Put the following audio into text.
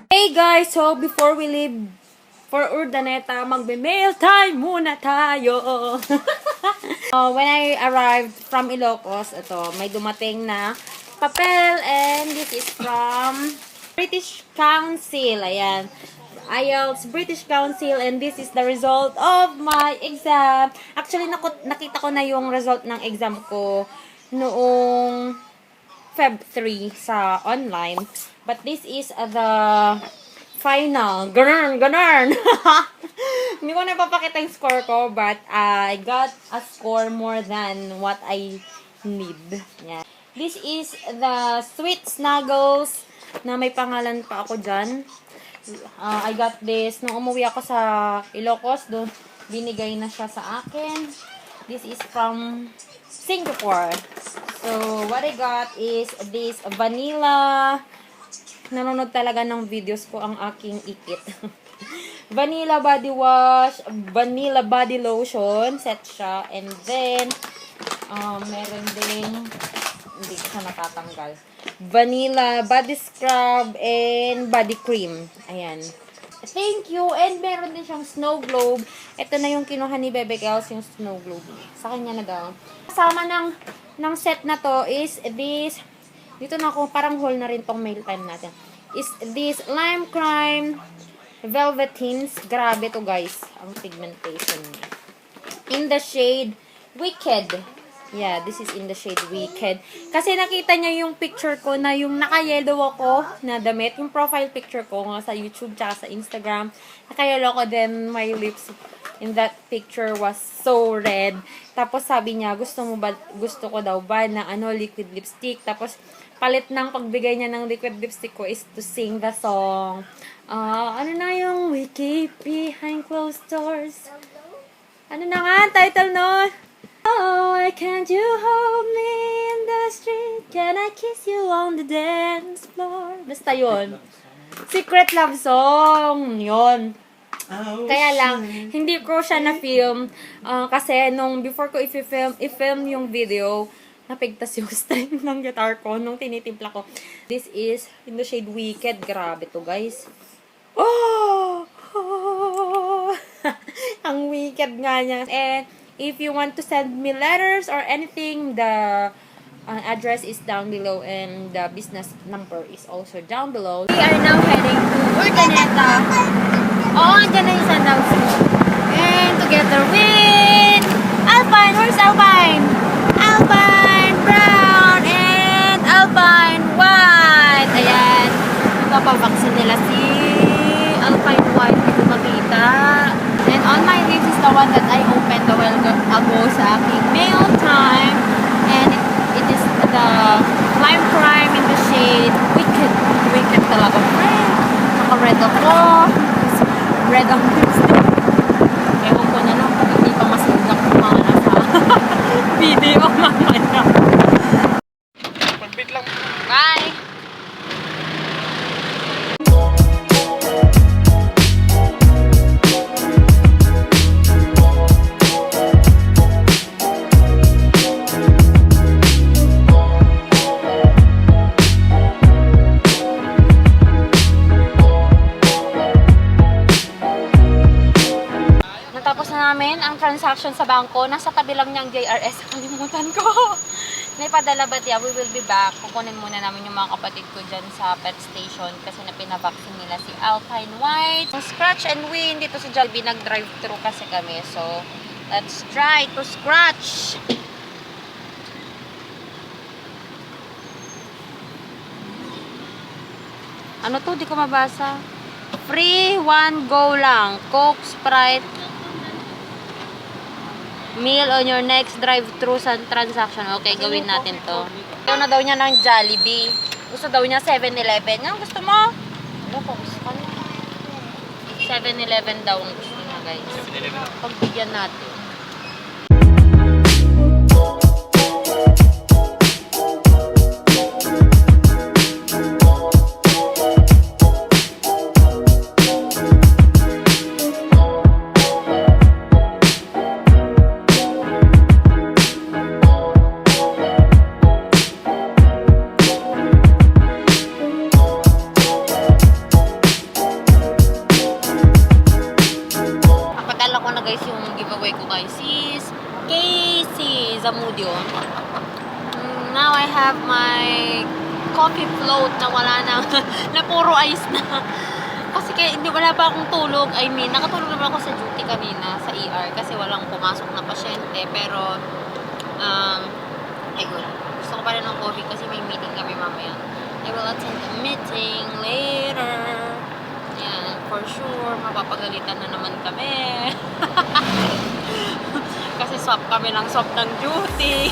Hey guys, so before we leave for Urdaneta, magbe-mail time muna tayo. When I arrived from Ilocos, ito, may dumating na papel and this is from British Council. Ayan. IELTS British Council and this is the result of my exam. Actually, nakita ko na yung result ng exam ko noong Feb 3 sa online. But this is the final. Ganun. Hindi ko na papakita yung score ko, but I got a score more than what I need. Yeah. This is the Sweet Snuggles na may pangalan pa ako dyan. I got this nung umuwi ako sa Ilocos. Doon binigay na siya sa akin. This is from Singapore. So, what I got is this vanilla. Nanonood talaga ng videos ko ang aking ikit. Vanilla body wash, vanilla body lotion, set siya. And then, meron ding, hindi siya natatanggal. Vanilla body scrub and body cream. Ayan. Thank you. And meron din siyang snow globe. Ito na yung kinuha ni Bebe Girls, yung snow globe. Sa kanya na daw. Kasama ng set na to is this. Dito na ako, parang haul na rin tong mail time natin. Is this Lime Crime Velvet Tints. Grabe to guys, ang pigmentation niya. In the shade Wicked. Yeah, this is in the shade Wicked. Kasi nakita niya yung picture ko na yung naka-yellow ako na damit. Yung profile picture ko nga sa YouTube tsaka sa Instagram. Naka-yellow ko din, my lips in that picture was so red. Tapos sabi niya, gusto ko daw ba ng liquid lipstick. Tapos palit ng pagbigay niya ng liquid lipstick ko is to sing the song. Ano na yung We Keep Behind Closed Doors? Ano na nga ang title nun? Oh, why can't you hold me in the street? Can I kiss you on the dance floor? Basta yun. Secret love song. Yun. Kaya lang, hindi ko siya na-film. Kasi nung before ko i-film yung video, napigtas yung string ng guitar ko nung tinitimpla ko. This is in the shade Wicked. Grabe to guys. Oh! Ang wicked nga niya. And if you want to send me letters or anything, the address is down below and the business number is also down below. We are now heading to Urdaneta. Oh, andyan na yung sandals. And together with Alpine. Where's Alpine? Alpine brown and Alpine white. Ayan. Napapavaksin nila si Alpine white. Hindi ko makita. And on my lips is the one that I opened a while ago sa aking mail time. And it is the Lime Crime in the shade Wicked. Wicked talaga. Naka-red ako. Red ang lipstick. Ewan ko na lang kung hindi pa masundak yung mga nasa video mamaya. Pagbit lang. Bye! Natapos na namin ang transaction sa bangko. Nasa tabi lang niyang JRS. Kalimutan ko. Naipadala ba tiya? We will be back. Kukunin muna namin yung mga kapatid ko dyan sa pet station kasi na pinabaksin nila si Alpine White. Scratch and win. Dito sa Jollibee nag-drive-thru kasi kami. So, let's try to scratch. Ano to? Di ko mabasa. Free one go lang. Coke, Sprite, meal on your next drive-thru transaction. Okay, gawin natin to. Ayaw na daw niya ng Jollibee. Gusto daw niya 7-Eleven. Ang gusto mo? Ano po? 7-Eleven daw ang gusto niya, guys. Pagbigyan natin. smoothie, oh. Now I have my coffee float na wala na, na puro ice na. Kasi hindi wala pa akong tulog. I mean, nakatulog naman ako sa duty kanina sa ER kasi walang pumasok na pasyente. Pero, ayun. Gusto ko pa rin ng coffee kasi may meeting kami mamaya. I will attend the meeting later. Yan, for sure. Mapapagalitan na naman kami. Kasi swap kami ng swap ng duty.